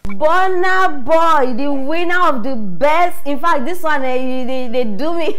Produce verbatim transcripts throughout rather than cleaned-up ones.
Burna Boy, the winner of the best. In fact, this one, eh, e dey, dey do me.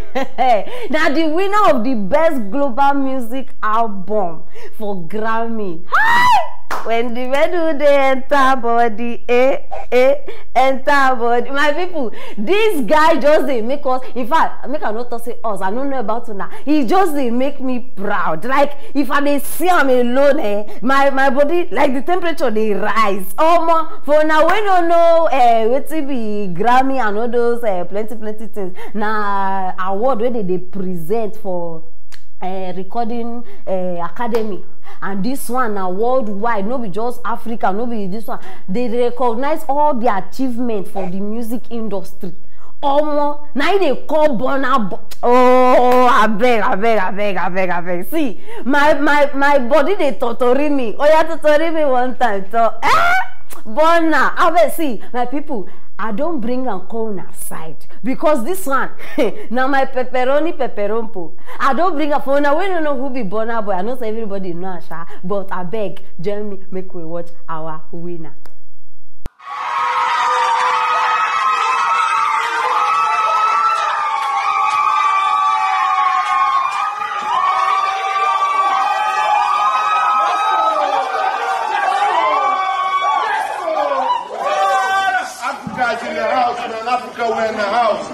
Now, the winner of the best global music album for Grammy. Hi! When the medal dey enter body, eh, eh, enter body. My people, this guy just dey make us. In fact, make I no talk say us. I no know about una. He just dey make me proud. Like, if I dey see am alone, eh, my, my body, like, the temperature dey rise. Omo, for una wey no know, eh, wetin be Grammy and all those, eh, plenty, plenty things. Na award wey dey dey present for, eh, recording, eh, academy. And this one na worldwide, no be just Africa, no be this one. They recognize all the achievement for the music industry. Omo, na im dey call Burna Bo-, oh, abeg, abeg, abeg, abeg, abeg. See, my, my, my body dey totori me. Oya, totori me one time. So, eh? Burna, abeg, see, my people, I don bring am come una side because this one na my pepperoni pepperompo. I don bring am for una wey no know who be Burna Boy. I know say everybody know am sha, but abeg, join me, make we watch our winner. Africa is in the house, man. Africa, we're in the house.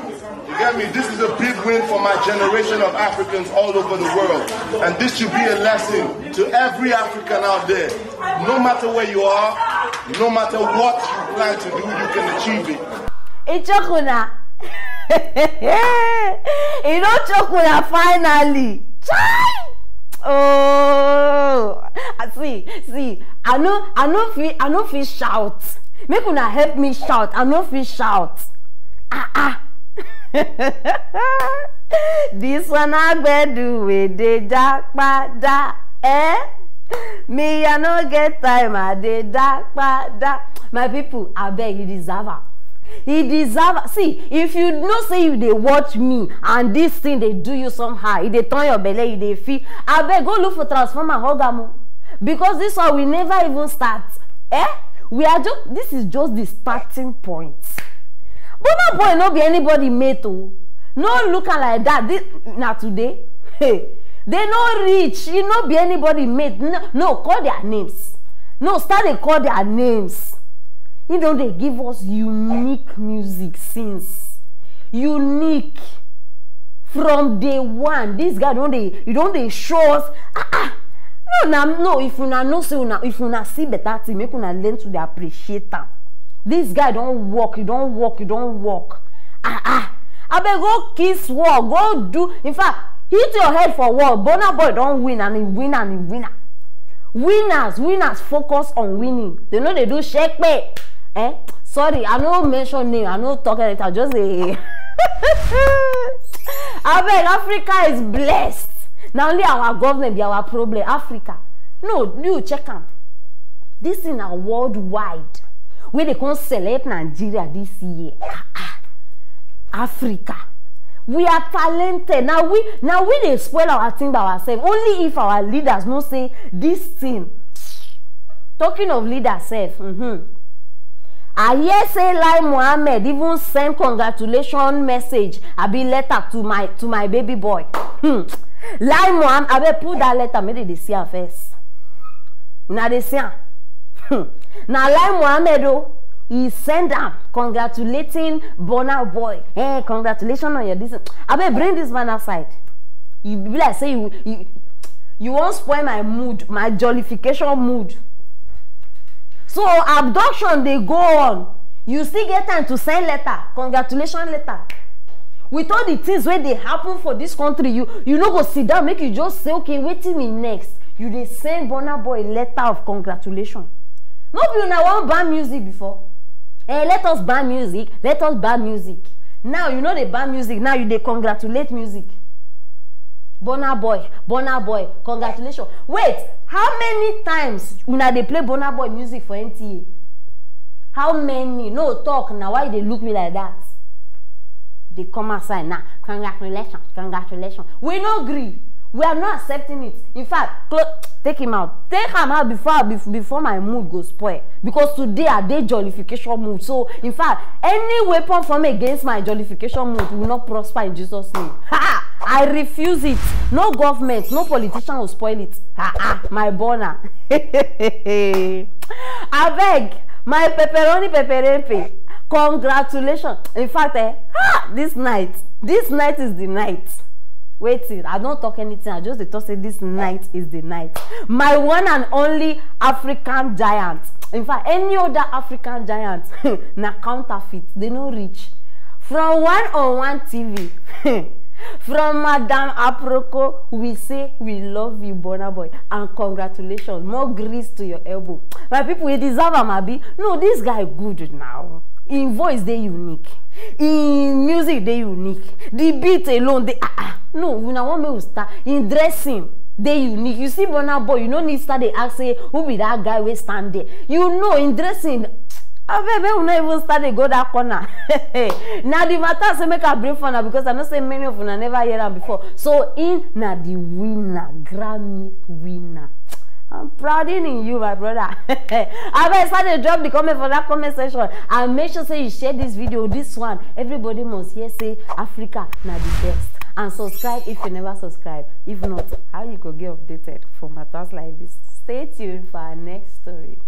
You get me? This is a big win for my generation of Africans all over the world. And this should be a lesson to every African out there. No matter where you are, no matter what you plan to do, you can achieve it. Ichokuna. You know Chokuna finally. Chai! Oh, I see, see. I know, I know. Feel, I know. Feel shout. Make una help me shout. I no fit shout. Ah, ah. This one I gbedu wey dey japada, eh? Me, I no get time, I dey japada. My people, abeg, you deserve am. He deserve am. See, if you know say you dey watch me and this thing dey do you somehow, e dey turn your belle, you dey feel. Abeg, go look for transformer, hug am o. Because this one we never even start. Eh? We are just, this is just the starting point. Burna Boy no be anybody mate o. No look am like that. This, na today. Hey, they no reach. You no be anybody mate. No, no, call their names. No, start dey call their names. You know they give us unique music since. Unique. From day one, this guy don dey, you don dey show us. Ah, ah. No, na, no, if una know say una, if una see better thing, make una learn to dey appreciate am. This guy don work, you don work, you don work. Ah, ah. Abeg, go kiss wall, go do. In fact, hit your head for wall. Burna Boy don win and he win and he win. Winners, winners focus on winning. They no dey do shekpe. Eh? Sorry, I no mention name, I no talk anything, I just say abeg, Africa is blessed. Na only our government be our problem. Africa. No, you check am. This thing na worldwide. Wey dey come select Nigeria this year. Ah, ah. Africa. We are talented. Now we, now we dey spoil our thing by ourselves. Only if our leaders know say this thing. Talking of leaders sef, mm-hmm. I hear say Lai Mohammed even send congratulation message, abi letter to my, to my baby boy. Hmm. Lai Mohammed, abeg, put that letter, make they dey see am first. Una dey see am. Hmm. Na Lai Mohammed o, he send am congratulating Burna Boy. Eh, congratulations on your this. Abeg, bring this man outside. You be like say you, you, you wan spoil my mood, my jollification mood. So abduction dey go on. You still get time to send letter, congratulation letter. With all the things wey dey happen for this country, you, you no go sit down, make you just say, "Okay, wetin me next?" You dey send Burna Boy letter of congratulation. No be una wan ban music before? Eh, let us ban music, let us ban music. Now you no dey ban music, now you dey congratulate music. Burna Boy, Burna Boy, congratulations. Wait, how many times una dey play Burna Boy music for N T A? How many? No talk na, why you dey look me like that? Dey come outside now. Congratulations, congratulations. We no gree. We are not accepting it. In fact, clo- take him out. Take am out before bef- before my mood go spoil. Because today I dey jollification mood. So in fact, any weapon form against my jollification mood will not prosper in Jesus' name. Ha! I refuse it. No government, no politician will spoil it. Ha ha! My burner. Abeg, my pepperoni pepperepe. Congratulations. In fact, eh, ha! This night, this night is the night. Wetin? I don't talk anything. I just dey talk say this night is the night. My one and only African giant. In fact, any other African giant na counterfeit. They no reach. From one on one T V, from Madam Aproko, we say we love you, Burna Boy, and congratulations. More grease to your elbow. My people, he deserve am, abi? No, this guy good now. Him voice dey unique. Him music dey unique. The beat alone dey ah ah. No, una wan make we start. Him dressing dey unique. You see Burna Boy, you no need start dey ask say who be that guy wey stand there. You know him dressing. Abeg, make we no even start dey go that corner. Na the matter say make I bring for una because I know say many of una never hear am before. So him na the winner, Grammy winner. I'm proud in you, my brother. Abeg, start dey drop the comment for that comment section and make sure say you share this video. This one, everybody must hear say Africa na the best. And subscribe if you never subscribe. If not, how you go get updated for matters like this? Stay tuned for our next story.